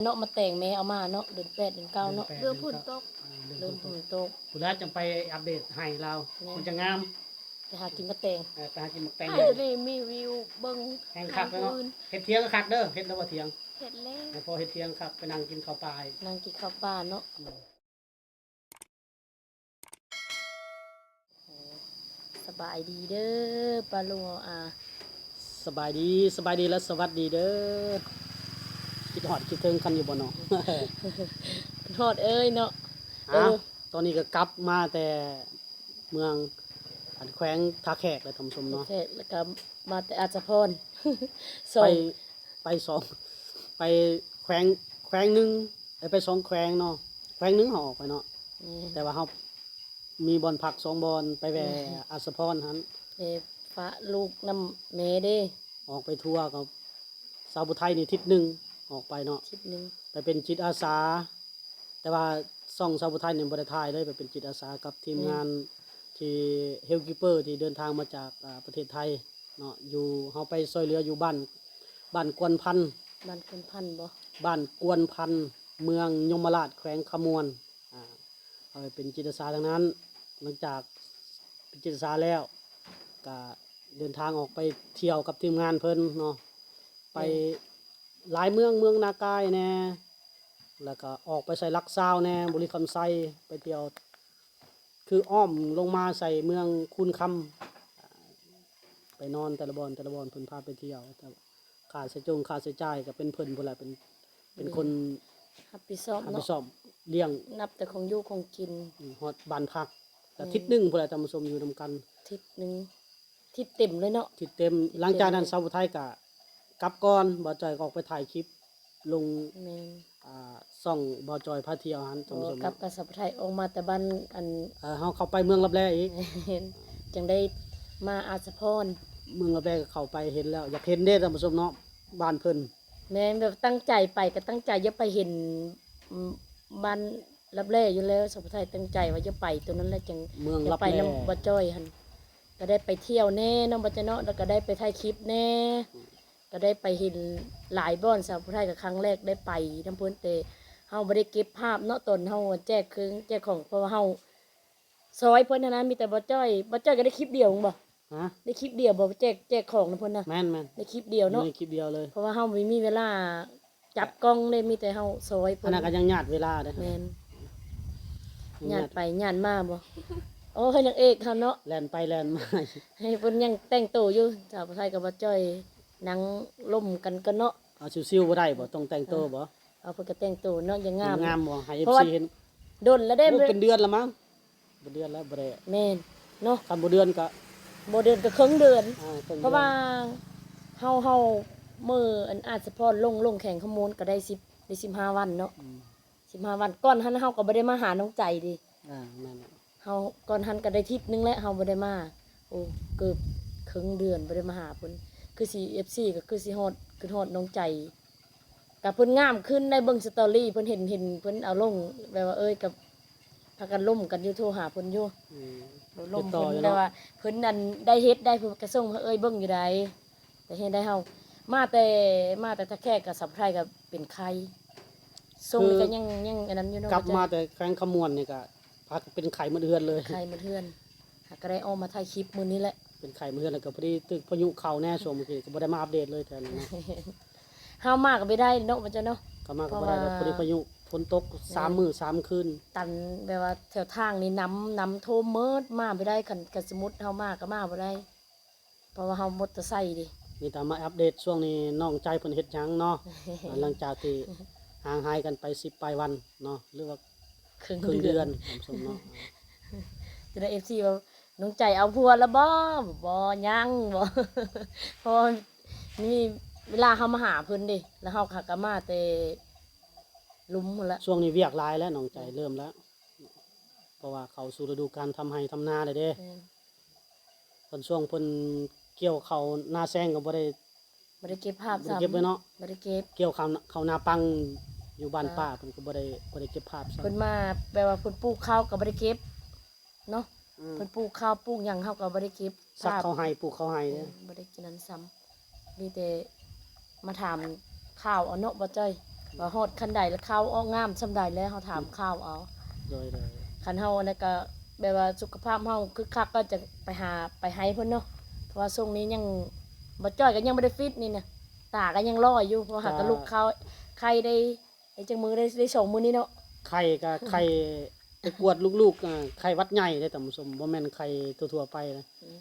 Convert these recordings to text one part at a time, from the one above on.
ເນາະ ມາແຕງແມ່ເອົາມາເນາະ ເດືອນແປດເດືອນເກົ້າເນາະ ເດືອນຝົນຕົກ ເອີ ເດືອນຝົນຕົກ ຝົນຕົກ ພຸ້ນແຫຼະຈັ່ງໄປອັບເດດໄຮ່ລາວ ແມ່ນ ມັນຈະງາມ ໄປຫາກິນໝາກແຕງ ເອີ ໄປຫາກິນໝາກແຕງ ໃຫ້ໄດ້ມີວິວເບິ່ງ ແຮງຄັກເນາະ ເຮັດຖຽງກໍຄັກເດີ ເຮັດແລ້ວບໍ່ຖຽງ ເຮັດແລ້ວ ໃຫ້ພໍເຮັດຖຽງຄັກ ໄປນັ່ງກິນເຂົ້າປ່າ ນັ່ງກິນເຂົ້າປ່າເນາະ ອືມ. ສະບາຍດີເດີປ້າລຸງອາ ສະບາຍດີ ສະບາຍດີ ແລະ ສະຫວັດດີເດີ ຄິດຮອດຄິດເຖິງກັນຢູ່ບໍ່ເນາະ ຮອດເອີຍເນາະ ເອີ ຕອນນີ້ກໍກັບມາແຕ່ເມືອງ ອັນ ແຂວງທ່າແຂກແຫຼະທ່ານຜູ້ຊົມເນາະ ແຂກ ແລ້ວກໍມາແຕ່ອາດສະພອນ ສອງ ໄປ ໄປສອງ ໄປແຂວງ ແຂວງໜຶ່ງ ເອີ ໄປສອງແຂວງເນາະ ແຂວງໜຶ່ງເຮົາອອກໄປເນາະ ແມ່ນ ແຕ່ວ່າເຮົາມີບ່ອນພັກສອງບ່ອນ ໄປແວ່ ແມ່ນ ອາດສະພອນຫັ້ນ ໄປຝາກລູກນຳແມ່ເດ້ ອອກໄປທົ່ວກັບສາວຜູ້ໄທນີ້ທິດໜຶ່ງ ອອກໄປເນາະ ທິດໜຶ່ງ ໄປເປັນຈິດອາສາ ແຕ່ວ່າຊ່ອງສາວຜູ້ໄທນີ້ບໍ່ໄດ້ຖ່າຍເລີຍ ໄປເປັນຈິດອາສາກັບທີມງານ ແມ່ນ ທີ່ Hellkeeper ທີ່ເດີນທາງມາຈາກ ອາ ປະເທດໄທ ເນາະ ຢູ່ ເຮົາໄປຊ່ວຍເຫຼືອຢູ່ບ້ານ ບ້ານກວນພັນ ບ້ານກວນພັນບໍ່? ບ້ານກວນພັນ ເມືອງຍົມມະລາດ ແຂວງຄຳມ່ວນ ອາ ເຮົາໄປເປັນຈິດອາສາທາງນັ້ນ ຫຼັງຈາກເປັນຈິດອາສາແລ້ວ ກະເດີນທາງອອກໄປທ່ຽວກັບທີມງານເພິ່ນເນາະ ໄປ ແມ່ນ ຫຼາຍເມືອງ ເມືອງນາກາຍແດ່ ແລ້ວກໍອອກໄປໃສ່ຫຼັກຊາວແດ່ ບໍລິຄຳໄຊ ໄປທ່ຽວ ຄືອ້ອມລົງມາໃສ່ເມືອງຄູນຄຳ ໄປນອນແຕ່ລະບ່ອນ ແຕ່ລະບ່ອນ ເພິ່ນພາໄປທ່ຽວ ຄ່າໃຊ້ຈ່ອງ ຄ່າໃຊ້ຈ່າຍກໍເປັນເພິ່ນພຸ້ນແຫຼະ ເປັນ ເປັນຄົນ ແມ່ນ ຮັບຜິດຊອບ ຮັບຜິດຊອບ ເນາະ ລ້ຽງ ນັບແຕ່ຂອງຢູ່ຂອງກິນ ຮອດບ້ານພັກ ກໍ ແມ່ນ ທິດໜຶ່ງພຸ້ນແຫຼະ ທ່ານຜູ້ຊົມ ຢູ່ນຳກັນ ທິດໜຶ່ງ ທິດເຕັມເລີຍເນາະ ທິດເຕັມ ທິດເຕັມ ຫຼັງຈາກນັ້ນ ເລີຍ ສາວຜູ້ໄທກໍກັບກ່ອນ ບ່າວຈ້ອຍກໍອອກໄປຖ່າຍຄລິບ ລົງ ແມ່ນ ອ່າ ຊ່ອງບ່າວຈ້ອຍພາທ່ຽວຫັ້ນ ທ່ານຜູ້ຊົມ ກັບກັບສາວຜູ້ໄທ ອອກມາແຕ່ບ້ານ ອັນ ເອີ ເຮົາເຂົ້າໄປເມືອງລັບແລອີກ ແມ່ນ ຈັ່ງໄດ້ມາອາດສະພອນ ເມືອງລັບແລກໍເຂົ້າໄປເຫັນແລ້ວ ຢາກເຫັນເດ້ ທ່ານຜູ້ຊົມເນາະ ບ້ານເພິ່ນ ແມ່ນ ແບບຕັ້ງໃຈໄປກໍຕັ້ງໃຈຢາກໄປເຫັນ ອືມ ບ້ານລັບແລຢູ່ແລ້ວ ສາວຜູ້ໄທຕັ້ງໃຈວ່າຢາກໄປຕົວນັ້ນແຫຼະ ຈັ່ງ ເມືອງລັບແລ ຢາກໄປນຳບ່າວຈ້ອຍຫັ້ນ ກໍໄດ້ໄປທ່ຽວແດ່ເນາະ ບ່າວຈ້ອຍເນາະ ແລ້ວກໍໄດ້ໄປຖ່າຍຄລິບແດ່ ອືມ ກໍໄດ້ໄປເຫັນຫຼາຍບ່ອນ ສາວຜູ້ໄທກໍຄັ້ງແລກໄດ້ໄປນຳເພິ່ນ ແຕ່ເຮົາບໍ່ໄດ້ເກັບພາບເນາະ ຕອນເຮົາແຈກເຄື່ອງແຈກຂອງ ເພາະວ່າເຮົາຊ່ອຍເພິ່ນຫັ້ນນະ ມີແຕ່ບ່າວຈ້ອຍ ບ່າວຈ້ອຍກໍໄດ້ຄລິບດຽວແມ່ນບໍ່? ຮະ? ໄດ້ຄລິບດຽວບໍ່? ແຈກ ແຈກຂອງນຳເພິ່ນນະ ແມ່ນໆ ໄດ້ຄລິບດຽວເນາະ ມີຄລິບດຽວເລີຍ ເພາະວ່າເຮົາບໍ່ມີເວລາຈັບກ້ອງເດ້ ມີແຕ່ເຮົາຊ່ອຍເພິ່ນ ອັນນັ້ນກໍຍັງຍາດເວລາເດ້ ແມ່ນ ຍາດ ຍາດໄປຍາດມາບໍ່? ໂອ້ຍ ນາງເອກເຮົາເນາະ ແລ່ນໄປແລ່ນມາ ໃຫ້ເພິ່ນຍັງແຕ່ງໂຕຢູ່ ສາວຜູ້ໄທກັບບ່າວຈ້ອຍ ນັ່ງລົມກັນກ່ອນເນາະ ເອົາຊິວໆບໍ່ໄດ້ບໍ່? ຕ້ອງແຕ່ງໂຕບໍ່? ເອົາ ເພິ່ນກໍແຕ່ງໂຕເນາະ ຢ່າງງາມ ງາມບໍ່? ໃຫ້ເອັຟຊີເຫັນ ດົນແລ້ວເດ້ ໂອ້ ເປັນເດືອນແລ້ວມັ້ງ ບໍ່ເດືອນແລ້ວ ບໍ່ໄດ້ ແມ່ນເນາະ ຄັນບໍ່ເດືອນກໍ ບໍ່ເດືອນກໍເຄິ່ງເດືອນ ອ່າ ເຄິ່ງເດືອນ ເພາະວ່າເຮົາ ເຮົາ ມື້ອັນອາດສະພອນລົງ ລົງແຂວງຄຳມ່ວນກໍໄດ້ສິບ ໄດ້ສິບຫ້າວັນເນາະ ອືມ ສິບຫ້າວັນ ກ່ອນຫັ້ນເຮົາກໍບໍ່ໄດ້ມາຫານ້ອງໃຈເດ້ ອ່າ ແມ່ນແຫຼະ ເຮົາ ກ່ອນຫັ້ນກໍໄດ້ທິດໜຶ່ງແຫຼະ ເຮົາບໍ່ໄດ້ມາ ໂອ້ ເກືອບເຄິ່ງເດືອນບໍ່ໄດ້ມາຫາເພິ່ນ ຄືຊິ ເອັຟຊີ ກໍຄືຊິຮອດ ຄິດຮອດນ້ອງໃຈ ກໍເພິ່ນງາມຂຶ້ນ ໄດ້ເບິ່ງສະຕໍຣີ ເພິ່ນເຫັນ ເຫັນເພິ່ນເອົາລົງ ແບບວ່າ ເອີຍ ກໍພາກັນລົມກັນຢູ່ ໂທຫາເພິ່ນຢູ່ ອືມ ລົມເພິ່ນ ແບບວ່າເພິ່ນນັ້ນໄດ້ເຮັດໄດ້ ເພິ່ນກໍສົ່ງໃຫ້ເອີຍເບິ່ງຢູ່ໃດ ກໍເຮັດໄດ້ເຮົາ ມາແຕ່ ມາແຕ່ທ່າແຂກກໍສະພາຍກໍເປັນໄຂ້ ຊ່ວງນີ້ກໍຍັງ ຍັງອັນນັ້ນຢູ່ເນາະ ກັບມາແຕ່ແຂວງຄຳມ່ວນນີ້ກໍ ພາກັນເປັນໄຂ້ໝົດເຮືອນເລີຍ ໄຂ້ໝົດເຮືອນ ຫາກໍໄດ້ອອກມາຖ່າຍຄລິບມື້ນີ້ແຫຼະ ເປັນໄຂ້ໝົດເຮືອນ ແລ້ວກໍພໍດີຖືກພາຍຸເຂົ້າແດ່ ຊ່ວງເມື່ອກີ້ກໍບໍ່ໄດ້ມາອັບເດດເລີຍແຖວນີ້ເນາະ ເຮົາມາກໍບໍ່ໄດ້ເນາະ ວ່າຈັ່ງເນາະ ເຂົ້າມາກໍບໍ່ໄດ້ ເພາະວ່າ ແລ້ວພໍດີພາຍຸຝົນຕົກ ແມ່ນ ສາມມື້ສາມຄືນ ຕັນ ແບບວ່າແຖວທາງນີ້ນ້ຳ ນ້ຳຖ້ວມໝົດ ມາບໍ່ໄດ້ ຄັນ ຄັນສົມມຸດເຮົາມາກໍມາບໍ່ໄດ້ ເພາະວ່າເຮົາມົດແຕ່ໄຊເດ້ ມີແຕ່ມາອັບເດດຊ່ວງນີ້ນ້ອງໃຈເພິ່ນເຮັດຫຍັງເນາະ ຫຼັງຈາກທີ່ຫ່າງຫາຍກັນໄປສິບປາຍວັນເນາະ ຫຼືວ່າເຄິ່ງເດືອນ ເຄິ່ງເດືອນ ທ່ານຜູ້ຊົມເນາະ ຈະໄດ້ ເອັຟຊີ ວ່ານ້ອງໃຈເອົາຜົວແລ້ວບໍ່? ບໍ່ ຍັງ ບໍ່ ເພາະວ່າມີເວລາເຮົາມາຫາເພິ່ນເດ້ ແລ້ວເຮົາກໍມາແຕ່ລຸ່ມພຸ້ນລະ ຊ່ວງນີ້ວຽກຫຼາຍແລ້ວ ນ້ອງໃຈເລີ່ມແລ້ວ ເພາະວ່າເຂົ້າສູ່ລະດູການທຳໄຮ່ທຳນາແລ້ວເດ້ ແມ່ນ ເພິ່ນຊ່ວງເພິ່ນກ່ຽວເຂົ້ານາແຊງກໍບໍ່ໄດ້ ບໍ່ໄດ້ເກັບພາບ ບໍ່ໄດ້ເກັບເລີຍເນາະ ບໍ່ໄດ້ເກັບ ກ່ຽວເຂົ້າ ເຂົ້ານາປັງຢູ່ບ້ານ ອ່າ ປ້າ ເພິ່ນກໍບໍ່ໄດ້ ບໍ່ໄດ້ເກັບພາບຊ້ຳ ເພິ່ນມາແບບວ່າເພິ່ນປູກເຂົ້າກໍບໍ່ໄດ້ເກັບເນາະ ອືມ ເພິ່ນປູກເຂົ້າປູກຫຍັງເຮົາກໍບໍ່ໄດ້ເກັບ ສັກເຂົ້າໄຮ່ ປູກເຂົ້າໄຮ່ ອືມ ເດ້ ບໍ່ໄດ້ກິນນັ້ນຊ້ຳ ມີແຕ່ມາຖາມຂ່າວເອົາເນາະ ບໍ່ຈ້ອຍ ວ່າຮອດຂັ້ນໃດ ແລ້ວຂ່າວອອກງາມສ່ຳໃດ ແລ້ວເຮົາຖາມ ອືມ ຂ່າວເອົາ. ໂດຍໆ ຄັນເຮົາອັນນັ້ນກໍແບບວ່າສຸຂະພາບເຮົາຄຶກຄັກ ກໍຈະໄປຫາ ໄປໃຫ້ເພິ່ນເນາະ ເພາະວ່າຊ່ວງນີ້ຍັງ ບໍ່ຈ້ອຍກໍຍັງບໍ່ໄດ້ຟິດນີ້ນະ ຕາກໍຍັງລອຍຢູ່ ເພາະຫາກໍ ກໍລຸກເຂົ້າ ໄຂ້ໄດ້ ໄດ້ຈັກມື້ ໄດ້ ໄດ້ສອງມື້ນີ້ເນາະ. ໄຂ້ກໍໄຂ້ ໄປກວດລູກໆ ອ່າ ໄຂ້ຫວັດໃຫຍ່ເດ້ທ່ານຜູ້ຊົມ ບໍ່ແມ່ນໄຂ້ທົ່ວໆໄປນະ. ອືມ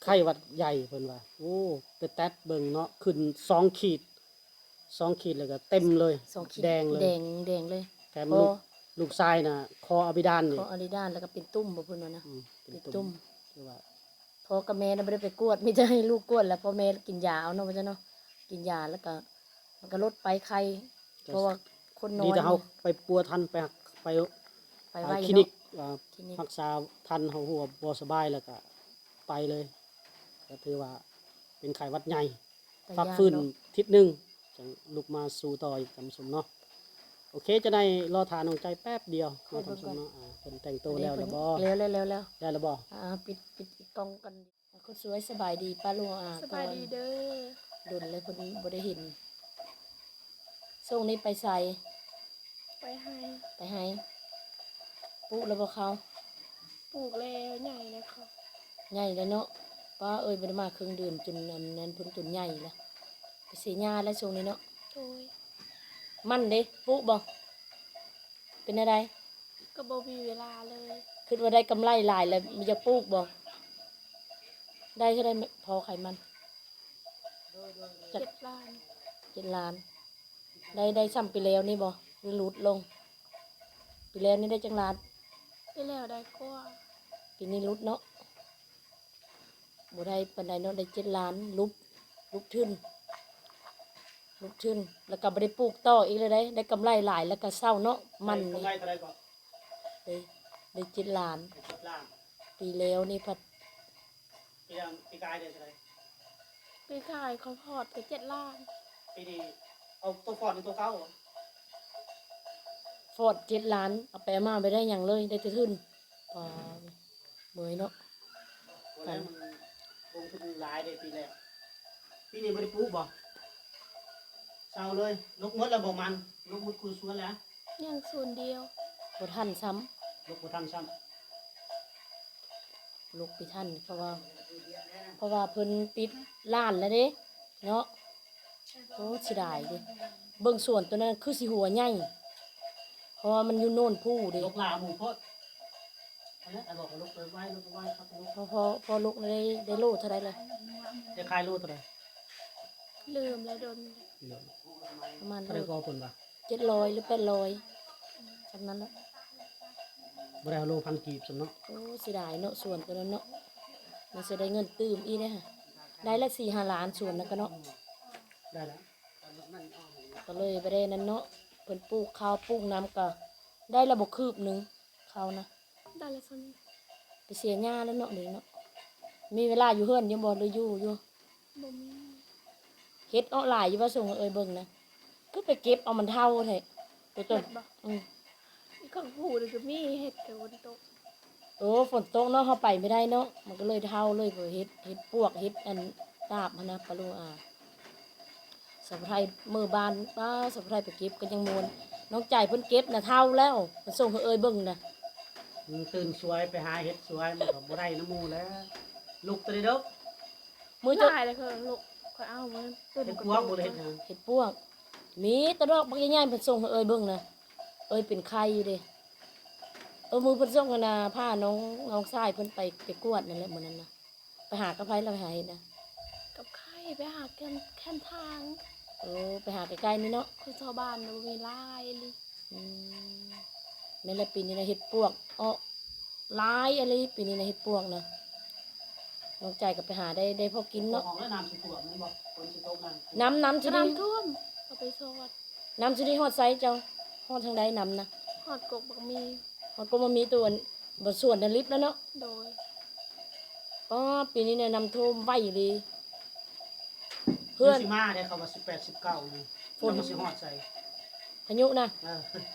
ໄຂ້ຫວັດໃຫຍ່ເພິ່ນວ່າ ໂອ້ ໄປແຕັດເບິ່ງເນາະ ຂຶ້ນສອງຂີດ ສອງຂີດ ແລ້ວກໍເຕັມເລີຍ ສອງຂີດ ແດງເລີຍ ແດງ ແດງເລີຍ. ແຖມ ໂອ້ ລູກ ລູກຊາຍນະ ຄໍອາບິດານນີ້ ຄໍອາບິດານ ແລ້ວກໍເປັນຕຸ່ມບໍ່ ເພິ່ນວ່ານະ. ອືມ ເປັນຕຸ່ມ ເປັນຕຸ່ມ ຄືວ່າ ພໍ່ກັບແມ່ນະບໍ່ໄດ້ໄປກວດ ມີແຕ່ໃຫ້ລູກກວດ ແລ້ວພໍ່ແມ່ກິນຢາເອົາເນາະ ວ່າຊັ້ນເນາະ ກິນຢາ ແລ້ວກໍ ມັນກໍລົດໄປໄຂ້ ກໍ ເພາະວ່າຄົນນ້ອຍ ດີແຕ່ເຮົາໄປປົວທັນ ໄປ ໄປ ໄປໄວ ໄປຄລີນິກ ເນາະ ອ່າ ຄລີນິກ ຮັກສາທັນ ເຮົາຮູ້ວ່າບໍ່ສະບາຍ ແລ້ວກໍໄປເລີຍ ກໍຖືວ່າເປັນໄຂ້ຫວັດໃຫຍ່ ແຕ່ ພັກຟື້ນ ຢ້ານເນາະ ທິດໜຶ່ງ ຈັ່ງລຸກມາສູ້ຕໍ່ອີກທ່ານຜູ້ຊົມເນາະ. ໂອເຄ ຈະໄດ້ລໍຖ້ານ້ອງໃຈແປັບດຽວເນາະທ່ານຜູ້ຊົມເນາະ. ອ່າ ເພິ່ນແຕ່ງໂຕແລ້ວ ແລ້ວບໍ່? ແລ້ວ ແລ້ວ ແລ້ວ ແລ້ວ ໄດ້ແລ້ວບໍ່? ອ່າ ປິດ ປິດ ປິດກ້ອງກ່ອນ. ຄົນສວຍ ສະບາຍດີປ້າລຸງອາ. ສະບາຍດີເດີ. ດົນແລ້ວເພິ່ນບໍ່ໄດ້ເຫັນ. ຊ່ວງນີ້ໄປໃສ? ໄປໄຮ່. ໄປໄຮ່. ປູກແລ້ວບໍ່ເຂົ້າ? ປູກແລ້ວ ໃຫຍ່ແລ້ວເຂົ້າ. ໃຫຍ່ແລ້ວເນາະ. ປ້າເອີຍ ບໍ່ໄດ້ມາເຄິ່ງເດືອນ ຈົນອັນນັ້ນ ເພິ່ນຈົນໃຫຍ່ແລ້ວ. ໄປເສຍຫຍ້າແລ້ວຊ່ວງນີ້ເນາະ. ໂດຍ. ມັນເດ້ ປູກບໍ່? ເປັນແນວໃດ? ກໍບໍ່ມີເວລາເລີຍ. ຄິດວ່າໄດ້ກຳໄລຫຼາຍແລ້ວ ຢາກປູກບໍ່? ໄດ້ເທົ່າໃດພໍຂາຍມັນ? ເຈັດລ້ານ. ເຈັດລ້ານ. ໄດ້ ໄດ້ສ່ຳປີແລ້ວນີ້ບໍ່ ຫຼືຫຼຸດລົງ? ປີແລ້ວນີ້ໄດ້ຈັກລ້ານ? ປີແລ້ວໄດ້ກວ່າ. ປີນີ້ຫຼຸດເນາະ. ບໍ່ໄດ້ປານໃດເນາະ ໄດ້ເຈັດລ້ານ ຫຼຸດ ຫຼຸດທຶນ ຫຼຸດທຶນ ແລ້ວກໍບໍ່ໄດ້ປູກຕໍ່ອີກເລີຍເດ້ ໄດ້ກຳໄລຫຼາຍແລ້ວກໍເຊົາເນາະ. ມັນ ໄດ້ກຳໄລເທົ່າໃດກໍ? ໄດ້ ໄດ້ເຈັດລ້ານ. ໄດ້ເຈັດລ້ານ. ປີແລ້ວນີ້ພັດ ປີ ປີກາຍໄດ້ເທົ່າໃດ? ປີກາຍຂ້ອຍຟອດກໍເຈັດລ້ານ. ປີນີ້ເອົາໂຕຟອດ ຫຼື ໂຕເກົ່າ? ຟອດເຈັດລ້ານ ເອົາໄປເອົາມາບໍ່ໄດ້ຫຍັງເລີຍ ໄດ້ແຕ່ທຶນ. ປາ ເມື່ອຍເນາະ. ບໍ່ແລ້ວ ມັນລົງທຶນຫຼາຍເດ້ປີແລ້ວ. ປີນີ້ບໍ່ໄດ້ປູກບໍ່? ເຊົາເລີຍ. ລົກໝົດແລ້ວບໍ່ມັນ? ລົກໝົດຄູ່ສວນແລ້ວ? ຍັງສວນດຽວ. ບໍ່ທັນຊ້ຳ. ລົກບໍ່ທັນຊ້ຳ. ລົກບໍ່ທັນ ເພາະວ່າ ເພາະວ່າເພິ່ນປິດຮ້ານແລ້ວເດ້ເນາະ. ໂອ້ ເສຍດາຍເດ້ ເບິ່ງສວນໂຕນັ້ນຄືຊິຫົວໃຫຍ່ ເພາະວ່າມັນຢູ່ໂນນພູເດ້. ລົກຫຼາໝູ່ໂພດ. ອັນນັ້ນ ອັນບອກວ່າລົກໄປໄວ້ ລົກໄປໄວ້ ຄັບລົກ. ພໍ ພໍ ພໍລົກໄດ້ ໄດ້ໂລເທົ່າໃດລະ? ໄດ້ຂາຍໂລເທົ່າໃດ? ລືມແລ້ວ ດົນ. ປະມານເທົ່າໃດກໍເພິ່ນວ່າ ເຈັດຮ້ອຍ ຫຼື ແປດຮ້ອຍ ສ່ຳນັ້ນແຫຼະ. ບໍ່ໄດ້ເອົາໂລພັນກີບຊ້ຳເນາະ. ໂອ້ ເສຍດາຍເນາະ ສວນໂຕນັ້ນເນາະ ມັນຊິໄດ້ເງິນຕື່ມອີກເດ້. ໄດ້ລະສີ່ຫ້າລ້ານສວນນັ້ນກະເນາະ. ໄດ້ລະ ກໍເລີຍບໍ່ໄດ້ນັ້ນເນາະ. ເພິ່ນປູກເຂົ້າປູກນຳກະໄດ້ລະບໍ່ຄືບໜຶ່ງ ເຂົ້ານະ. ໄດ້ລະສ່ຳນີ້ ໄປເສຍຫຍ້າແລ້ວເນາະ ນີ້ເນາະ. ມີເວລາຢູ່ເຮືອນຢູ່ບໍ່ ຫຼື ຢູ່ ຢູ່? ບໍ່ມີ. ເຫັດເອາະຫຼາຍຢູ່ບໍ່ ສົ່ງໃຫ້ເອື້ອຍເບິ່ງນະ. ຄືໄປເກັບເອົາມັນເຖົ້າແທ້ ໂຕຕົ້ນ. ເຫັດບໍ່? ອື ອີກຂ້າງພູນີ້ກໍມີເຫັດ ແຕ່ຝົນຕົກ. ໂອ້ ຝົນຕົກເນາະ ເຮົາໄປບໍ່ໄດ້ເນາະ ມັນກໍເລີຍເຖົ້າເລີຍ. ເຫັດ ເຫັດປວກ ເຫັດອັນຕາບຫັ້ນນະ ປາລຸງອາ. ສາວໄພເມືອບ້ານ ປ້າ ສາວໄພໄປເກັບກໍຍັງມ່ວນ. ນ້ອງໃຈເພິ່ນເກັບນະເຖົ້າແລ້ວ ເພິ່ນສົ່ງໃຫ້ເອື້ອຍເບິ່ງນະ. ອື ຕື່ນສວຍໄປຫາເຫັດສວຍ ມັນກໍບໍ່ໄດ້ນຳໝູ່ແລ້ວ. ລຸກແຕ່ໃດເດີ ມື້ ຫຼາຍເລີຍ ເຂົາລຸກ ຂ້ອຍເອົາມື້ ເຫັດປວກບໍ່ ຫຼື ເຫັດຫຍັງ? ເຫັດປວກ ມີແຕ່ດອກບັກໃຫຍ່ໆ ເພິ່ນສົ່ງໃຫ້ເອື້ອຍເບິ່ງນະ. ເອື້ອຍເປັນໄຂ້ຢູ່ເດ້. ເອີ ມື້ເພິ່ນສົ່ງຫັ້ນນະ ພານ້ອງ ນ້ອງຊາຍເພິ່ນໄປ ໄປກວດນັ້ນແຫຼະ ມື້ນັ້ນນະ. ໄປຫາກັບໃຜລະ ໄປຫາເຫັດນະ? ກັບໃຜ? ໄປຫາແຄມ ແຄມທາງ. ເອີ ໄປຫາໃກ້ໆນີ້ເນາະ. ຄືຊາວບ້ານນະ ບໍ່ມີຫຼາຍອີ່ຫຼີ. ອືມ ແມ່ນແຫຼະ ປີນີ້ນະເຫັດປວກເອາະຫຼາຍອີ່ຫຼີ ປີນີ້ນະເຫັດປວກນະ. ນ້ອງໃຈກໍໄປຫາໄດ້ ໄດ້ພໍກິນເນາະ. ອອກແລ້ວນ້ຳຊິຖ້ວມແມ່ນບໍ່? ຝົນຊິຕົກນ້ຳ ນ້ຳ ນ້ຳຊິໄດ້ ນ້ຳຖ້ວມ ເອົາໄປສອດ. ນ້ຳຊິໄດ້ຮອດໃສເຈົ້າ? ຮອດທາງໃດນ້ຳນະ? ຮອດກົກບັກໝີ່. ຮອດກົກບັກໝີ່ ຕົວ ບ່ອນສວນນະລິບແລ້ວເນາະ. ໂດຍ. ປ້າ ປີນີ້ນະນ້ຳຖ້ວມໄວອີ່ຫຼີ. ເຮືອນຊິມາເດ້ ເຂົາວ່າສິບແປດ ສິບເກົ້ານີ້ ຝົນມັນຊິຮອດໃສ? ພາຍຸນະ? ເອີ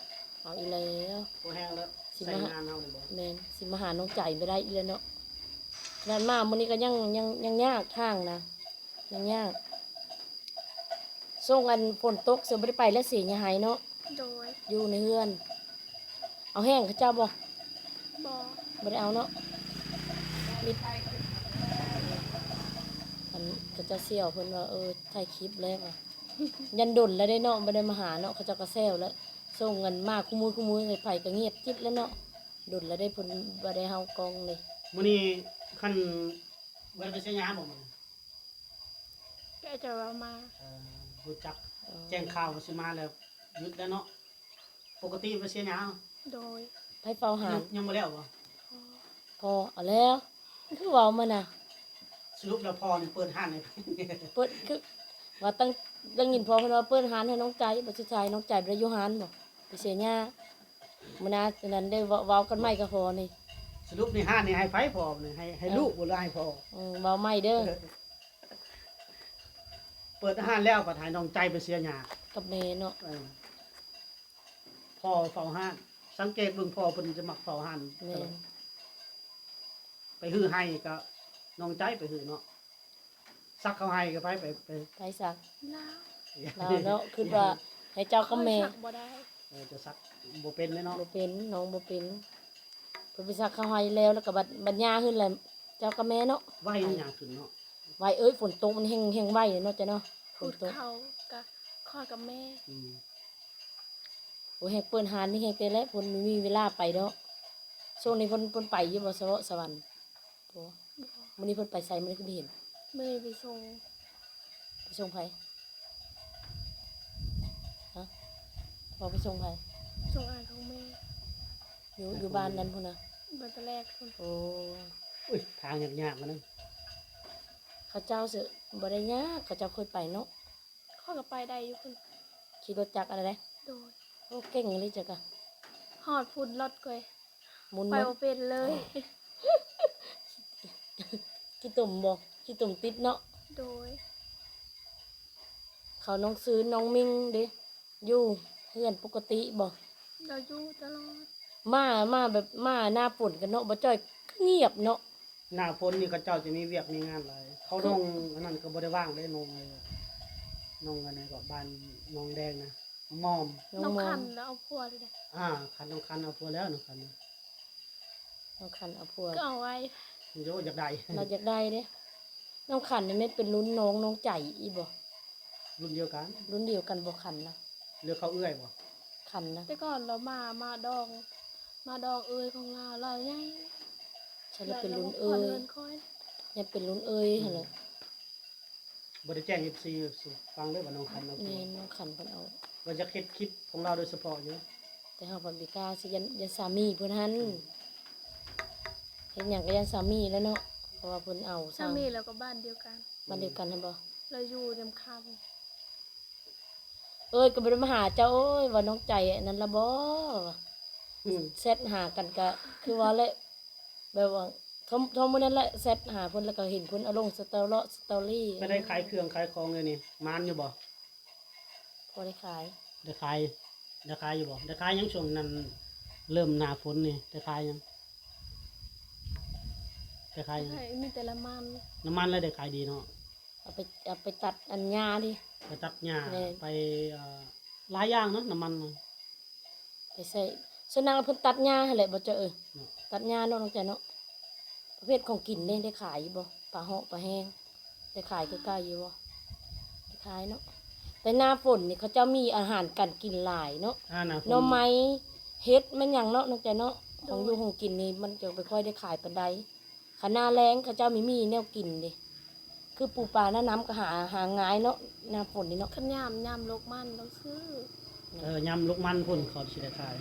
ເອົາອີກແລ້ວ ບໍ່ແຮງແລ້ວ. ຊິມາຫາ ໃສ່ງານເຮົານີ້ບໍ່? ແມ່ນ ຊິມາຫານ້ອງໃຈບໍ່ໄດ້ອີກແລ້ວເນາະ. ຂະໜາດມາມື້ນີ້ກໍຍັງ ຍັງ ຍັງຍາກທາງນະ ຍັງຍາກ. ໂຊ ຊ່ວງອັນຝົນຕົກ ເຊື່ອບໍ່ໄດ້ໄປແລ້ວ ເສຍຫຍ້າໄຮ່ເນາະ. ໂດຍ ຢູ່ໃນເຮືອນ. ເອົາແຫ້ງເຂົາເຈົ້າບໍ່? ບໍ່ ບໍ່ໄດ້ເອົາເນາະ. ມີ ອັນເຂົາເຈົ້າສ່ຽວເພິ່ນວ່າ ເອີ ຖ່າຍຄລິບແລ້ວວ່າ ຢ້ານດົນແລ້ວເດ້ເນາະ ບໍ່ໄດ້ມາຫາເນາະ. ເຂົາເຈົ້າກໍແຊວແລ້ວ ສົ່ງເງິນມາຄູ່ມື້ຄູ່ມື້ ໄປກໍງຽບຈິດແລ້ວເນາະ. ດົນແລ້ວເດ້ເພິ່ນບໍ່ໄດ້ເຮົາກ້ອງເລີຍ. ມື້ນີ້ຄັນບໍ່ໄດ້ໄປເສຍຫຍ້າບໍ່ມື້ນີ້? ແກຈະວ່າມາ ເອີ ຮູ້ຈັກ ເອີ ແຈ້ງຂ່າວວ່າຊິມາແລ້ວ ຢຸດແລ້ວເນາະ. ປົກກະຕິໄປເສຍຫຍ້າ. ໂດຍ ໃຜເຝົ້າຮ້ານ? ຍັງ ຍັງບໍ່ແລ້ວບໍ່? ພໍ ພໍ ເອົາແລ້ວ ຄືເວົ້າມານະ. ສະຫຼຸບແລ້ວພໍ່ນີ້ເປີດຮ້ານໃຫ້ ເປີດ ຄືວ່າຕັ້ງ ໄດ້ຍິນພໍ່ເພິ່ນວ່າເປີດຮ້ານໃຫ້ນ້ອງໃຈ ບັດສຸດທ້າຍນ້ອງໃຈບໍ່ໄດ້ຢູ່ຮ້ານບໍ່ ໄປເສຍຫຍ້າ. ມື້ໜ້ານັ້ນໄດ້ເວົ້າ ເວົ້າກັນໃໝ່ກັບພໍ່ນີ້. ສະຫຼຸບນີ້ຮ້ານນີ້ໃຫ້ໃຜພໍ່ນີ້ ໃຫ້ ໃຫ້ ເອີ ລູກບໍ່ ຫຼືໃຫ້ພໍ່? ເອີ ເວົ້າໃໝ່ເດີ. ເອີ ເປີດຮ້ານແລ້ວບັດໃຫ້ນ້ອງໃຈໄປເສຍຫຍ້າກັບແມ່ເນາະ. ເອີ ພໍ່ເຝົ້າຮ້ານ ສັງເກດເບິ່ງພໍ່ເພິ່ນຈະມັກເຝົ້າຮ້ານ. ແມ່ນ ຕະຫຼອດ ໄປຮື້ໄຮ່ກໍນ້ອງໃຈໄປຮື້ເນາະ. ສັກເຂົ້າໄຮ່ກໍໃຜ ໄປ ໄປ ໃຜສັກ? ລາວ ລາວເນາະ. ຄິດວ່າໃຫ້ເຈົ້າກັບແມ່ ຂ້ອຍສັກບໍ່ໄດ້. ເອີ ຈະສັກບໍ່ເປັນເດ້ເນາະ. ບໍ່ເປັນ ນ້ອງບໍ່ເປັນ. ເພິ່ນໄປສັກເຂົ້າໄຮ່ແລ້ວ ແລ້ວກໍບັດ ບັດຫຍ້າຂຶ້ນແລ້ວ ເຈົ້າກັບແມ່ເນາະ. ໄວນີ້ຫຍ້າຂຶ້ນເນາະ. ໄວ ເອີຍ ຝົນຕົກມັນແຮງ ແຮງໄວເນາະ ເຈົ້າເນາະ. ຂູດເຂົ້າກໍຂ້ອຍກັບແມ່. ອືມ ໂອ້ຍ ແຮງເປີດຮ້ານນີ້ແຮງແຕ່ແລ້ວ ເພິ່ນບໍ່ມີເວລາໄປດອກ. ຊ່ວງນີ້ເພິ່ນ ເພິ່ນໄປຢູ່ບໍ່ ສະເວາະສະຫວັນ? ບໍ່ ບໍ່ ມື້ນີ້ເພິ່ນໄປໃສ? ມື້ນີ້ຄືບໍ່ເຫັນ. ມື້ນີ້ໄປສົ່ງ. ໄປສົ່ງໃຜ? ຮະ? ບໍ່ ໄປສົ່ງໃຜ? ສົ່ງອ້າຍຂອງແມ່. ຢູ່ ຢູ່ບ້ານນັ້ນພຸ້ນນະ? ບ້ານຕະແລກພຸ້ນ. ໂອ້ ອຸ້ຍ ທາງຍາກໆ ມານະ. ເຂົາເຈົ້າເສີ ບໍ່ໄດ້ຍາກ ເຂົາເຈົ້າເຄີຍໄປເນາະ. ຂ້ອຍກໍໄປໄດ້ຢູ່ພຸ້ນ. ຂີ່ລົດຈັກອັນນັ້ນເດ້? ໂດຍ. ໂອ້ ເກັ່ງອີ່ຫຼີເຈົ້າກະ. ຮອດພຸ້ນລົດຂ້ອຍໝູນ ໄປບໍ່ເປັນເລີຍ. ຂີ້ຕົມບໍ່? ຂີ້ຕົມຕິດເນາະ. ໂດຍ. ເຂົາ ນ້ອງຊືນ ນ້ອງມິ່ງເດ ຢູ່ເຮືອນປົກກະຕິບໍ່? ລາວຢູ່ຕະຫຼອດ. ມາ ມາແບບ ມາໜ້າຝົນກັນເນາະ ບໍ່ຈ່ອຍ ຄືງຽບເນາະ. ໜ້າຝົນນີ້ເຂົາເຈົ້າຈະມີວຽກມີງານຫຼາຍ. ເຂົາ ຄື ນ້ອງອັນນັ້ນກໍບໍ່ໄດ້ວ່າງເດ້ ນ້ອງ ນ້ອງອັນນັ້ນກໍ ບ້ານໜອງແດງນະ ມອມ. ນ້ອງ ນ້ອງຄັນ ເອົາຜົວແລ້ວເດ້. ອ່າ ຄັນ ນ້ອງຄັນເອົາຜົວແລ້ວ ນ້ອງຄັນນະ. ນ້ອງຄັນເອົາຜົວ ກໍເອົາໄວ້. ໂຍ ຢາກໄດ້ ລາວຢາກໄດ້ເດ້. ນ້ອງຄັນນີ້ແມ່ນເປັນລຸ້ນນ້ອງ ນ້ອງໃຈອີ່ບໍ່? ລຸ້ນດຽວກັນ. ລຸ້ນດຽວກັນບໍ່ຄັນນະ? ຫຼືເຂົາເອື້ອຍບໍ່? ຄັນນະ. ແຕ່ກ່ອນລາວມາ ມາດອງ ມາດອງເອື້ອຍຂອງລາວ ລາວໃຫຍ່. ໃຊ່ ລາວເປັນລຸ້ນເອື້ອຍ ຍັງເປັນລຸ້ນເອື້ອຍຫັ້ນແຫຼະ. ອືມ ບໍ່ໄດ້ແຈ້ງເອັຟຊີຟັງເລີຍວ່ານ້ອງຄັນເອົາຜົວ. ແມ່ນ ນ້ອງຄັນເພິ່ນເອົາ. ວ່າຢາກເຮັດຄລິບຂອງລາວໂດຍສະເພາະຢູ່ ແຕ່ເຮົາກໍບໍ່ກ້າຊິ ຢ້ານ ຢ້ານສາມີເພິ່ນຫັ້ນ. ອືມ ເຮັດຫຍັງກໍຢ້ານສາມີແຫຼະເນາະ ເພາະວ່າເພິ່ນເອົາ. ສາມີລາວກໍບ້ານດຽວກັນ. ບ້ານດຽວກັນຫັ້ນບໍ່? ລາວຢູ່ນຳຄຳ. ເອີຍ ກໍບໍ່ໄດ້ມາຫາເຈົ້າ. ໂອ້ຍ ວ່ານ້ອງໃຈອັນນັ້ນລະບໍ່? ອືມ ແຊັດຫາກັນກະຄືວ່າແຫຼະ ແບບວ່າ ທອມ ທອມມື້ນັ້ນແຫຼະ ແຊັດຫາເພິ່ນ ແລ້ວກໍເຫັນເພິ່ນເອົາລົງສະຕໍເລາະ ສະຕໍຣີ. ໄປໄດ້ຂາຍເຄື່ອງຂາຍຂອງເລີຍນີ້ ໝານຢູ່ບໍ່? ພໍໄດ້ຂາຍ. ໄດ້ຂາຍ ໄດ້ຂາຍຢູ່ບໍ່? ໄດ້ຂາຍຫຍັງ? ຊ່ວງນັ້ນເລີ່ມໜ້າຝົນນີ້ ໄດ້ຂາຍຫຍັງ? ໄດ້ຂາຍຫຍັງ? ຂາຍ ມີແຕ່ນ້ຳມັນ. ນ້ຳມັນແລ້ວໄດ້ຂາຍດີເນາະ. ເອົາໄປ ເອົາໄປຕັດອັນຫຍ້າເດ້. ໄປຕັດຫຍ້າ. ແມ່ນ. ໄປ ເອີ ຫຼາຍຢ່າງເນາະ ນ້ຳມັນນະ. ໄປໃສ່ ສ່ວນນາງເພິ່ນຕັດຫຍ້າຫັ້ນແຫຼະ ບໍ່ເຈົ້າເອີຍ. ເນາະ ຕັດຫຍ້າເນາະ ນ້ອງໃຈເນາະ. ປະເພດຂອງກິນເດ້ ໄດ້ຂາຍຢູ່ບໍ່? ປາເຫາະ ປາແຫ້ງ ໄດ້ຂາຍຄືເກົ່າຢູ່ບໍ່? ໄດ້ຂາຍເນາະ. ແຕ່ໜ້າຝົນນີ້ເຂົາເຈົ້າມີອາຫານການກິນຫຼາຍເນາະ. ອ່າ ໜ້າຝົນ ໜໍ່ໄມ້ ເຫັດ ແມ່ນຫຍັງເນາະ ນ້ອງໃຈເນາະ. ໂດຍ. ຂອງຢູ່ຂອງກິນນີ້ມັນຈະບໍ່ຄ່ອຍໄດ້ຂາຍປານໃດ. ຄັນໜ້າແລ້ງເຂົາເຈົ້າມີ ມີແນວກິນເດ້ ຄືປູປາໜ້ານ້ຳກໍຫາ ຫາງ່າຍເນາະ ໜ້າຝົນນີ້ເນາະ. ຄັນຍາມ ຍາມລົກມັນຕ້ອງຊື້. ເອີ ຍາມລົກມັນພຸ້ນເຂົາຊິໄດ້ຂາຍ.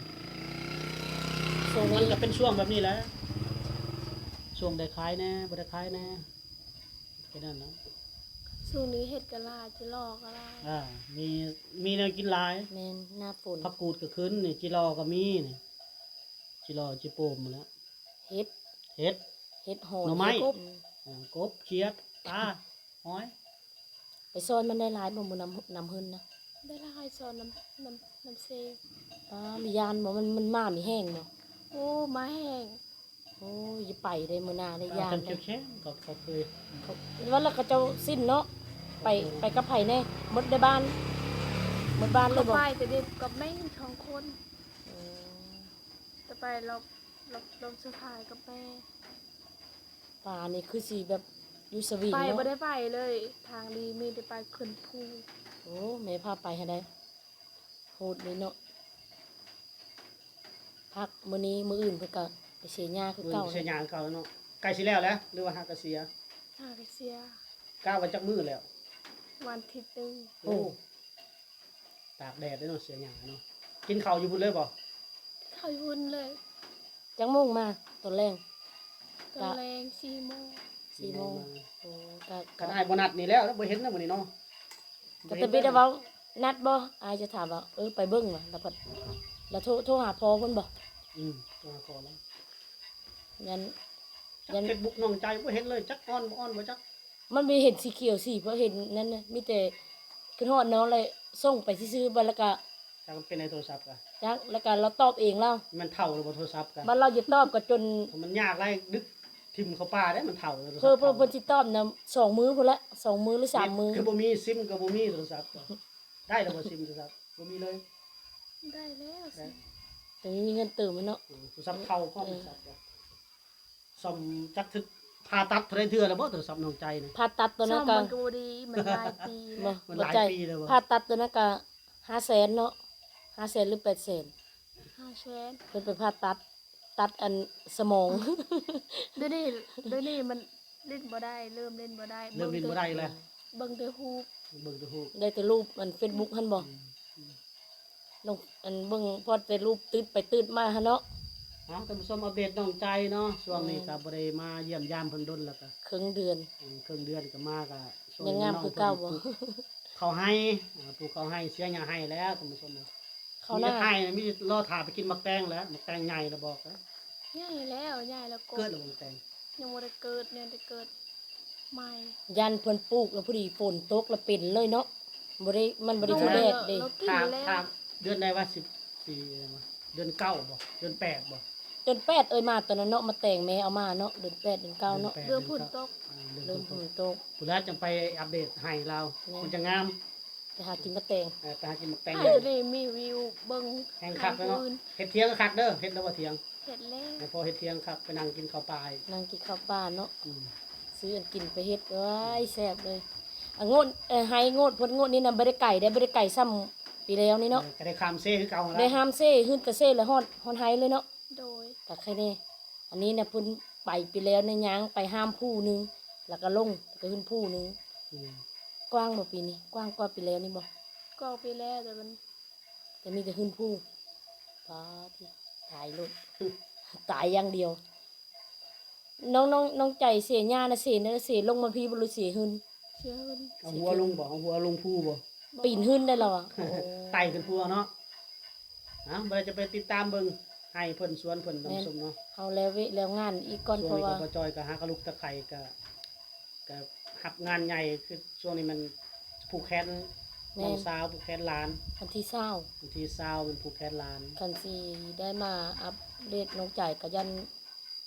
ຊ່ວງນີ້ມັນກໍເປັນຊ່ວງແບບນີ້ແຫຼະ ຊ່ວງໄດ້ຂາຍແດ່ ບໍ່ໄດ້ຂາຍແດ່ ແຄ່ນັ້ນແຫຼະ. ຊ່ວງນີ້ເຫັດກໍຫຼາຍ ຈິລໍກໍຫຼາຍ. ອ່າ ມີ ມີແນວກິນຫຼາຍ. ແມ່ນ ໜ້າຝົນ. ຜັກກູດກໍຂຶ້ນນີ້ ຈິລໍກໍມີນີ້ ຈິລໍ ຈິໂປມໝົດແລ້ວ. ເຫັດ ເຫັດ ເຫັດຫອມ ໜໍ່ໄມ້ ເຫັດກົບ ອືມ ອ່າ ກົບ ຂຽດ ປາ ຫອຍ. ໄປຊ່ອນມັນໄດ້ຫຼາຍບໍ່? ໝູ່ນ້ຳ ນ້ຳເຮືອນນະ ໄດ້ຫຼາຍ ຊ່ອນນ້ຳ ນ້ຳ ນ້ຳເຊ. ປາ ມີຢ້ານບໍ່? ມັນ ມັນໝາມີແຫ້ງບໍ່? ໂອ້ ໝາແຫ້ງ. ໂອ້ຍ ຢ່າໄປເດ້ ມື້ໜ້າໄດ້ຢ້ານເດ້. ເຂົາແຂງໆ ເຂົາ ເຂົາເຄີຍ ເຂົາ ວ່າແລ້ວເຂົາເຈົ້າສິ້ນເນາະ. ໄປ ໄປກັບໃຜແດ່? ໝົດໃນບ້ານ. ໝົດບ້ານເລີຍບໍ່? ໄປແຕ່ເດັກກັບແມ່ສອງຄົນ. ເອີ ແຕ່ໄປລອບ ລອບ ລອບສຸດທ້າຍກັບແມ່. ປ່ານີ້ຄືຊິແບບຢູ່ສະຫວີງ ໄປ ເນາະ ບໍ່ໄດ້ໄປເລີຍ. ທາງດີມີແຕ່ໄປຂຶ້ນພູ. ໂອ້ ແມ່ພາໄປຫັ້ນໃດ. ໂຫດເລີຍເນາະ. ພັກມື້ນີ້ ມື້ອື່ນເພິ່ນກໍໄປເສຍຫຍ້າຄືເກົ່າ. ມື້ອື່ນໄປເສຍຫຍ້າຄືເກົ່າແລ້ວເນາະ. ໃກ້ຊິແລ້ວແລ້ວ ຫຼືວ່າຫາກະເສຍ? ຫາກະເສຍ. ກະວ່າຈັກມື້ແລ້ວ? ວັນທິດໜຶ່ງ. ໂອ້ ໂອ້ ຕາກແດດເດ້ເນາະ ເສຍຫຍ້າເນາະ. ກິນເຂົ້າຢູ່ພຸ້ນເລີຍບໍ່? ກິນເຂົ້າຢູ່ພຸ້ນເລີຍ. ຈັກໂມງມາຕອນແລງ? ຕອນແລງສີ່ໂມງ. ສີ່ໂມງ. ໂອ້ ກະ ຄັນອ້າຍບໍ່ນັດນີ້ແລ້ວ ແລ້ວບໍ່ເຫັນນະມື້ນີ້ເນາະ. ກໍແຕ່ບິດເວົ້າ ນັດບໍ່? ອ້າຍຈະຖາມວ່າ ເອີ ໄປເບິ່ງວ່າ ແລ້ວພັດ ແລ້ວໂທ ໂທຫາພໍ່ເພິ່ນບໍ່? ອືມ ໂທຫາພໍ່ລະ ຍັນ ຍັນ ເຟສບຸກນ້ອງໃຈບໍ່ເຫັນເລີຍ ຈັກອອນບໍ່ອອນບໍ່ຈັກ. ມັນມີເຫັນສີຂຽວສີ ເພາະເຫັນນັ້ນນະ ມີແຕ່ຄິດຮອດນ້ອງ ແລ້ວສົ່ງໄປຊື່ໆ ບັດແລ້ວກະ ຈັກມັນເປັນໃນໂທລະສັບກະ ຈັກ ແລ້ວກະລາວຕອບເອງລາວ. ມັນເຖົ້າແລ້ວບໍ່ໂທລະສັບກະ ບັດລາວຈະຕອບກະຈົນ ມັນຍາກຫຼາຍ ດຶກຖິ້ມເຂົ້າປ່າເດ້ ມັນເຖົ້າແລ້ວໂທລະສັບ. ເພິ່ນ ເພິ່ນ ເພິ່ນຊິຕອບນຳສອງມື້ພຸ້ນແຫຼະ ສອງມື້ຫຼືສາມມື້. ເນັດກະບໍ່ມີ ຊິມກະບໍ່ມີ ໂທລະສັບກະ ໄດ້ແລ້ວບໍ່ ຊິມໂທລະສັບ? ບໍ່ມີເລີຍ. ໄດ້ແລ້ວ ໄດ້ ຊິມ ແຕ່ມີເງິນເຕີມເນາະ. ອືມ ໂທລະສັບເຖົ້າພ້ອມ ເອີ ໂທລະສັບກະ ສ້ອມຈັກຖືກຜ່າຕັດເທົ່າໃດເທື່ອແລ້ວບໍ່ ໂທລະສັບນ້ອງໃຈນີ້? ຜ່າຕັດຕົວນັ້ນກະ ສ້ອມມັນກໍບໍ່ດີ ມັນຫຼາຍປີແລ້ວ. ບໍ່ ມັນຫຼາຍປີແລ້ວບໍ່? ຜ່າຕັດຕົວນັ້ນກະຫ້າແສນເນາະ ຫ້າແສນຫຼືແປດແສນ? ຫ້າແສນ. ເພິ່ນໄປຜ່າຕັດ ຕັດອັນສະໝອງ. ດຽວນີ້ ດຽວນີ້ມັນຫຼິ້ນບໍ່ໄດ້ ເລີ່ມຫຼິ້ນບໍ່ໄດ້. ເລີ່ມຫຼິ້ນບໍ່ໄດ້ແລ້ວ. ເບິ່ງແຕ່ ເບິ່ງແຕ່ຮູບ ເບິ່ງແຕ່ຮູບ ໄດ້ແຕ່ຮູບອັນເຟສບຸກຫັ້ນບໍ່? ອືມ ອືມ ລົງ ອັນເບິ່ງພອດແຕ່ຮູບ ຕື່ນໄປຕື່ນມາຫັ້ນເນາະ. ເອົາ ທ່ານຜູ້ຊົມ ອັບເດດນ້ອງໃຈເນາະ ຊ່ວງນີ້ ແມ່ນ ກໍບໍ່ໄດ້ມາຢ້ຽມຢາມເພິ່ນດົນແລ້ວ ກໍເຄິ່ງເດືອນ. ອືມ ເຄິ່ງເດືອນກໍມາ ກໍຊ່ວງນີ້ ຍັງງາມຄືເກົ່າບໍ່? ເຂົ້າໄຮ່ ອ່າ ປູກເຂົ້າໄຮ່ ເສຍຫຍ້າໄຮ່ແລ້ວ ທ່ານຜູ້ຊົມ. ເຂົ້ານາ ມີແຕ່ໄຮ່ ມີແຕ່ລໍຖ້າໄປກິນໝາກແຕງແຫຼະ. ໝາກແຕງໃຫຍ່ແລ້ວບໍ່? ໃຫຍ່ແລ້ວ ໃຫຍ່ແລ້ວ ເກີດແລ້ວບໍ່ໝາກແຕງ? ຍັງບໍ່ໄດ້ເກີດ ຍັງແຕ່ເກີດໃໝ່. ຢ້ານເພິ່ນປູກແລ້ວພໍດີຝົນຕົກແລ້ວເປັນເລີຍເນາະ. ບໍ່ໄດ້ ມັນບໍ່ໄດ້ຖືກແດດເດ້. ຖ້າ ຖ້າເດືອນໃດວະ ສິບສີ່ ເດືອນເກົ້າບໍ່ ເດືອນແປດບໍ່? ເດືອນແປດເອີຍ ມາຕອນນັ້ນເນາະ ໝາກແຕງແມ່ເອົາມາເນາະ ເດືອນແປດ ເດືອນເກົ້າເນາະ. ເດືອນຝົນຕົກ ອ່າ ເດືອນຝົນຕົກ ເລີ່ມຝົນຕົກ ພຸ້ນລະຈັ່ງໄປອັບເດດໄຮ່ລາວ ມັນຈະງາມ. ໄປຫາກິນໝາກແຕງ ເອີ ໄປຫາກິນໝາກແຕງ. ເອີ ໄດ້ມີວິວເບິ່ງ ແຮງຄັກເນາະ. ເຮັດຖຽງຄັກເດີ ເຮັດແລ້ວບໍ່ຖຽງ? ເຮັດແລ້ວ. ໃຫ້ພໍເຮັດຖຽງຄັກ ໄປນັ່ງກິນເຂົ້າປ່າ ນັ່ງກິນເຂົ້າປ່າເນາະ. ອືມ ຊື້ອັນກິນໄປເຮັດ ໂອ້ຍ ແຊບເລີຍ. ອາ ງົດ ເອີ ໄຮ່ງົດ ເພິ່ນງົດນີ້ນະ ບໍ່ໄດ້ໄກເດ້ ບໍ່ໄດ້ໄກສ່ຳປີແລ້ວນີ້ເນາະ. ເອີ ກໍໄດ້ຂ້າມເຊຄືເກົ່າຫັ້ນລະ ໄດ້ຂ້າມເຊ ຂຶ້ນແຕ່ເຊແລ້ວຮອດ ຮອດໄຮ່ເລີຍເນາະ. ໂດຍ ກໍແຄ່ນີ້. ອັນນີ້ນະ ເພິ່ນໄປປີແລ້ວນີ້ ຍ່າງໄປຫ້າມພູໜຶ່ງ ແລ້ວກໍລົງ ແລ້ວກໍຂຶ້ນພູໜຶ່ງ. ອືມ ກວ້າງບໍ່ປີນີ້? ກວ້າງກວ່າປີແລ້ວນີ້ບໍ່? ກວ້າງປີແລ້ວ ແຕ່ມັນ ແຕ່ມີແຕ່ຂຶ້ນພູ. ປາດ ຕາຍໂລດ ຕາຍຢ່າງດຽວ. ນ້ອງ ນ້ອງ ນ້ອງໃຈເສຍຫຍ້ານະ ເສ ເສລົງມາພີ້ບໍ່ ຫຼືເສຫື່ນ? ເສຫື່ນ. ເອົາຫົວລົງບໍ່? ເສຫື່ນ. ເອົາຫົວລົງພູບໍ່? ບໍ່. ປີນຫື່ນໄດ້ລາວອະ. ໂອ້ ໄຕ່ຂຶ້ນພູເນາະ. ເອົ້າ ບໍ່ໄດ້ ຈະໄປຕິດຕາມເບິ່ງໄຮ່ເພິ່ນ ສວນເພິ່ນ ແມ່ນ ທ່ານຜູ້ຊົມເນາະ. ເຮົາແລ້ວວຽກແລ້ວງານອີກກ່ອນ ເພາະວ່າ ຊ່ວງນີ້ກໍບໍ່ຈ່ອຍກໍຫາກະລຸກຕະໄຄ ກໍ ກໍຮັບງານໃຫຍ່ ຄືຊ່ວງນີ້ມັນຜູກແຂນ ແມ່ນ ນ້ອງສາວຜູກແຂນຫຼານ ວັນທີຊາວ ວັນທີຊາວແມ່ນຜູກແຂນຫຼານ. ຄັນຊິໄດ້ມາອັບເດດນ້ອງໃຈກໍຢ້ານ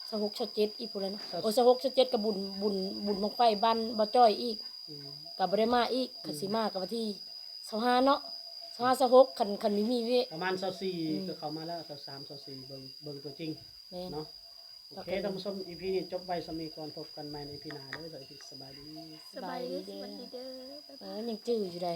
ຊາວຫົກ ຊາວເຈັດ ອີກພຸ້ນແຫຼະເນາະ. ຊາວ ໂອ້ ຊາວຫົກ ຊາວເຈັດ ກໍບຸນ ບຸນ ບຸນບັ້ງໄຟບ້ານບໍ່ຈ້ອຍອີກ. ອືມ ກໍບໍ່ໄດ້ມາອີກ. ອືມ ຄັນຊິມາກໍວັນທີຊາວຫ້າເນາະ ຊາວຫ້າ ຊາວຫົກ ຄັນ ຄັນມີ ມີວຽກ. ປະມານຊາວສີ່ ອືມ ກໍເຂົ້າມາແລ້ວ ຊາວສາມ ຊາວສີ່ ເບິ່ງ ເບິ່ງຕົວຈິງ. ແມ່ນ ເນາະ. ໂອເຄ ທ່ານຜູ້ຊົມ ອີພີນີ້ຈົບໄວ້ສ່ຳນີ້ກ່ອນ ພົບກັນໃໝ່ໃນອີພີໜ້າເດີ. ສະບາຍດີ ສະບາຍດີເດີ ສະບາຍດີເດີ ສະບາຍດີເດີ ບາຍບາຍ. ເອີ ຍັງຈື່ຢູ່ໃດ.